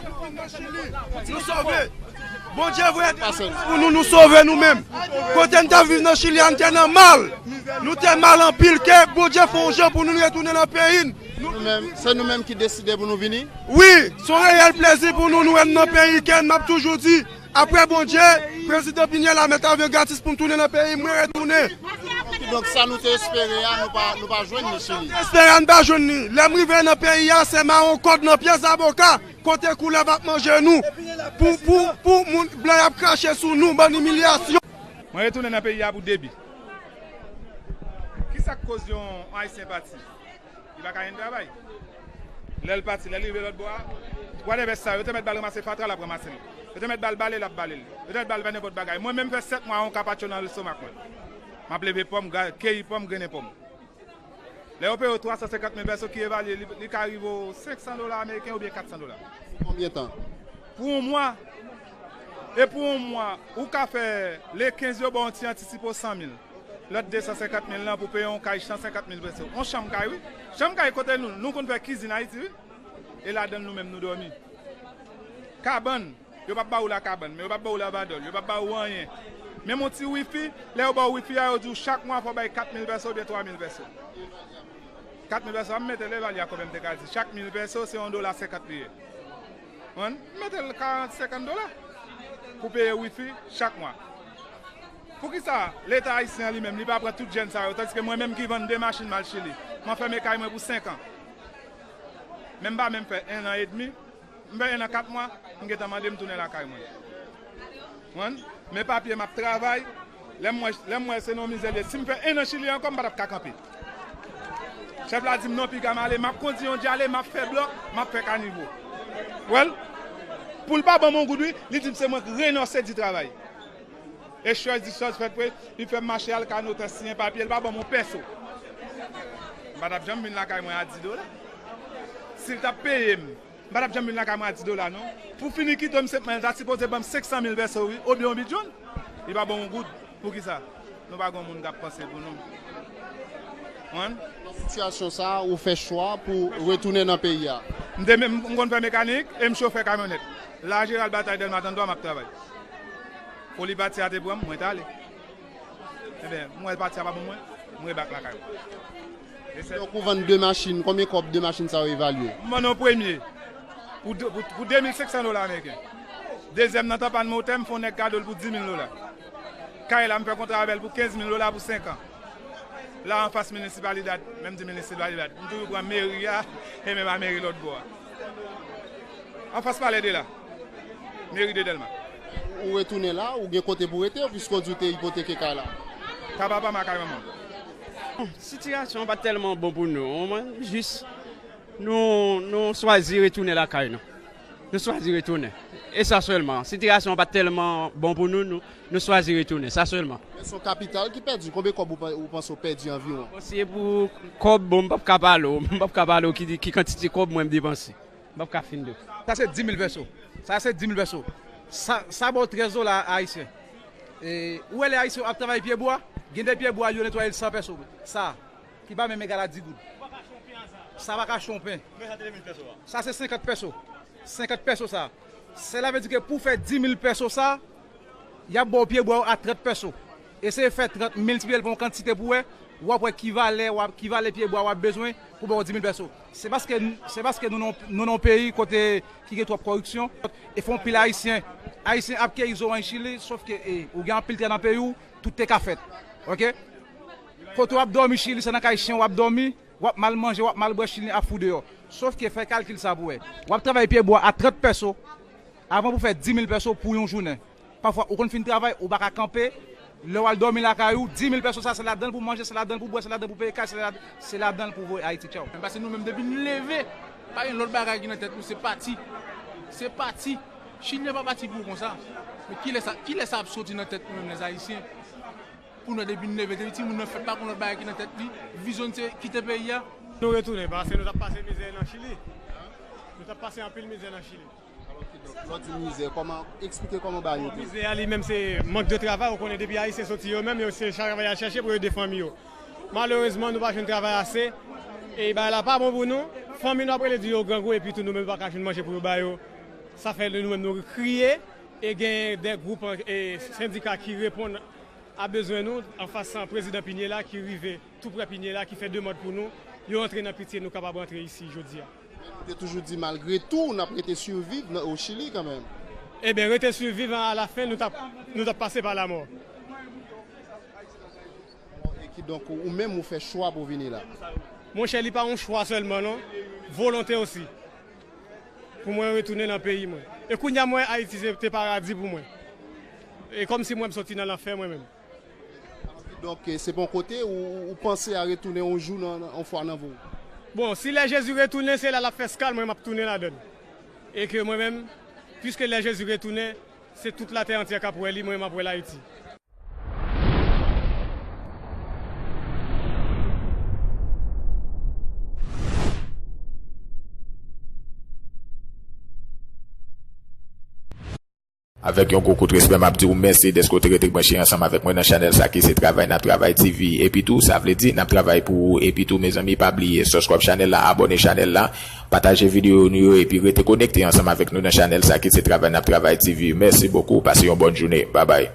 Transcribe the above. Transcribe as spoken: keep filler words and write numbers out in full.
Nou sove. Bondye voye pou nou, nou sove nou menm. Kote n t ap viv nan Chili a, n te nan mal. Nou te mal anpil ke Bondye fè yon jan pou nou retounen nan peyi n. Nou menm, se nou menm ki deside pou nou vini. Wi, se yon reyèl plezi pou nou, nou wè n nan peyi ke m ap toujou di, apre Bondye, prezidan Pinyèl la mèt avyon gratis pou n tounen nan peyi, mwen retounen. Kidonk sa nou te espere a, nou pa, nou pa jwenn li Chili. Espere a, n pa jwenn li. Lè m rive nan peyi a, se mawon kòd nan pye zaboka, kote koulèv ap manje nou. Pou, pou, pou moun blan y ap krache sou nou, bann imilyasyon. Mwen retounen nan peyi a pou debi. Kisa k koz yon Ayisyen pati? Li pa ka jwenn travay. Lè l pati, lè l rive lòt bò a, whatever sa, yo te mèt ba l ranmase fatra, l ap ranmase l. Yo te mèt ba l bale, l ap bale l. Yo te mèt ba l fè nenpòt bagay. Mwen menm fè sèt mwa yon kapatcho nan lestomak mwen. M ap leve pòm, ga- keyi pòm, grennen pòm. Lè yo peye w twa san senkant mil pèso ki evalye, li, li ka rive w senk san dola ameriken oubyen kat san dola. Pou konbyen tan? Pou yon mwa. E pou yon mwa, ou ka fè le kenz yo ba w yon ti antisipe w san mil. Lòt de san senkant mil lan pou peye yon kay san senkant mil pèso. Yon chanm kay, wi. Chanm kay kote nou, nou konn fè kizin Ayiti, wi. E ladan l nou menm nou dòmi. Kabann, yo p ap ba w la kabann, men yo p ap ba w lavadòl, yo p ap ba w anyen. Menm yon ti wifi, lè yo ba w wifi a, yo di w chak mwa fò w bay kat mil pèso oubyen twa mil pèso. Kat mil pèso, an m mete l evalye a konbyen m te ka di. Chak mil pèso, se yon dola senkant li ye. Konprann? M mete l karant, senkant dola pou peye wifi chak mwa. Poukisa Leta ayisyen an li menm, li pa pran tout jèn sa yo, tandiske mwen menm ki vann de machin m al Chili, m anfème kay mwen pou senk an. Men m pa menm fè en an edmi, m fè en an kat mwa, m gentan mande m tounen lakay mwen. Konprann? Men papye m ap travay, lè m wè, lè m wè se nan mizè l ye. Si m fè en an Chili ankò, m pa t ap ka kanpe. Chèf la di m non, piga m ale, m ap kondi yon djale, m ap fè blòk, m ap fè kanivo. Wè l? Pou l pa ban m yon goud, wi, li di m se mwen k renonse di travay. E chòz di chòz fèt vre, li fè m mache al ka notè siyen papye, li pa ban m yon pèso. M pa t ap janm vin lakay mwen a di dola. Si l t ap peye m, m pa t ap janm vin lakay mwen a di dola, non. Pou fini kite m senpman, li ta sipoze ban m senk san mil pèso, wi, oubyen yon bidjòn. Li pa ban m yon goud. Poukisa? Nou pa gen yon moun k ap panse pou nou. Konprann? Nan sitiyasyon sa a, ou fè chwa pou retounen nan peyi a? M te, m, m konn fè mekanik e m chofè kamyonèt. La Jeral Batay Dèlma trannntwa m ap travay. Foli pati a te pran m, mwen t ale. Ebyen, m wè pati a pa bon mwen, m rebak lakay mwen. E se Donk, ou vann de machin, konbyen kòb de machin sa yo evalye? M vann yon premye pou de, pou, pou de mil senk san dola ameriken. Dezyèm nan tan pa n motè, m fè yon nèg kado l pou di mil dola. Kay la, m fè kontra avè l pou kenz mil dola pou senk an. La anfas minisipalidad, menm di minisipalidad, m toujou pran meri a, e menm a meri lòt bò a. Anfas palè de la, meri de Dèlma. Ou retounen la, ou gen kote pou rete, piske w di w te ipoteke kay la? Kay papa m ak kay manman m. Sitiyasyon an pa t tèlman bon pou nou, mwen, jis nou, nou chwazi retounen lakay nou. Nou chwazi retounen. E sa sèlman. Sitiyasyon an pa t tèlman bon pou nou, nou, nou chwazi retounen. Sa sèlman. Men se yon kapital ki pèdi. Konbyen kòb ou pa-, ou panse w pèdi anviwon? Bon, si e pou kòb, bon, m p ap ka pale w. M p ap ka pale w ki, ki kantite kòb mwen m depanse. M p ap ka fin di w. Sa se di mil pèso. Sa se di mil pèso. Sa, sa ba w trèz dola ayisyen. E, ou wè lè ayisyen ap travay pyebwa, gen de pyebwa yo netwaye l san pèso. Sa, ki pa menm egal a di goud. Sa pa ka achte yon pen. Sa se senkant pèso. Senkant pèso sa. Sela vle di ke pou fè di mil pèso sa, y ap ba w pyebwa yo a trant pèso. Eseye fè trant miltipliye l pa yon kantite pou wè, w ap wè ki valè, w ap, ki valè pyebwa w ap bezwen pou ba w di mil pèso. Se paske, se paske nou nan, nou nan yon peyi kote ki gen twòp kòripsyon. E fè anpil Ayisyen, Ayisyen ap keyi zoranj Chili, sòf ke, e, ou gen anpil tè nan peyi w, tout te ka fèt. Oke? Kote w ap dòmi Chili, se nan kay chen w ap dòmi, w ap mal manje, w ap mal bwè, Chili ap fou deyò. Sòf ke fè kalkil sa pou wè. W ap travay pyebwa a trant pèso, avan pou fè di mil pèso pou yon jounen. Pafwa, ou konn fin travay, ou pa ka kanpe. Lè w al dòmi lakay ou, di mil pèso sa, se ladan l pou manje, se ladan l pou bwè, se ladan l pou peye kay, se ladan, se ladan l pou voye Ayiti, tchaw. Men paske nou menm, depi n leve, pa gen lòt bagay ki nan tèt nou, se pati. Se pati. Chili pa pati pou konsa. Men kilè sa, kilè sa ap soti nan tèt nou menm, lèzayisyen? Pou nou, depi n leve, depi timoun nan fèt, pa gen lòt bagay ki nan tèt li. Vizyon n se kite peyi a. Nou retounen, paske nou t ap pase mizè nan Chili. Nou t ap pase anpil mizè nan Chili. Alò, kidonk, lè w di mizè, kòman, eksplike kòman bagay yo te ye? Mizè a li menm se mank de travay, ou konnen depi Ayisyen soti yo menm, yo se travay y al chèche pou yo ede fanmi yo. Malerezman, nou pa jwenn travay ase, e bagay la pa bon pou nou. Fanmi nou ap rele di yo grangou, epi tou nou menm pa ka jwenn manje pou yo ba yo. Sa fè nou menm nou kriye e gen de gwoup e sendika ki reponn a bezwen nou anfas prezidan Pinye la ki rive tou prè Pinye la ki fè demann pou nou, yo antre nan pitye nou kapab antre isi jodi a. Ou te toujou di malgre tou n ap rete siviv nan o Chili kanmenm. Ebyen rete siviv a la fen nou t ap nou t ap pase pa lamò. E kidonk ou menm ou fè chwa pou vini la. Monchè li pa yon chwa sèlman non, volonte osi. Pou mwen retounen nan peyi mwen. E kounye a mwen Ayiti se te paradi pou mwen. E kòmsi mwen m soti nan lanfè mwen menm. Donk se pa yon kote ou ou panse a retounen yon jou nan yon fwa nan vi w? Bon, si lè Jezi retounen se la l ap fè skal mwen m ap tounen ladan l. E ke mwen menm, piske lè Jezi retounen, se tout latè antyè k ap wè li, mwen m ap wè l Ayiti. Avèk yon gwo kout respè m ap di w mèsi dèske w te rete branche ansanm avèk mwen nan chanèl sa ki se Travay n ap Travay TV. Epi tou, sa vle di n ap travay pou ou. Epi tou, mezanmi, pa bliye subscribe chanèl la, abòne chanèl la, pataje videyo nou yo, epi rete konekte ansanm avèk nou nan chanèl sa ki se Travay n ap Travay TV. Mèsi bokou, pase yon bòn jounen. Babay.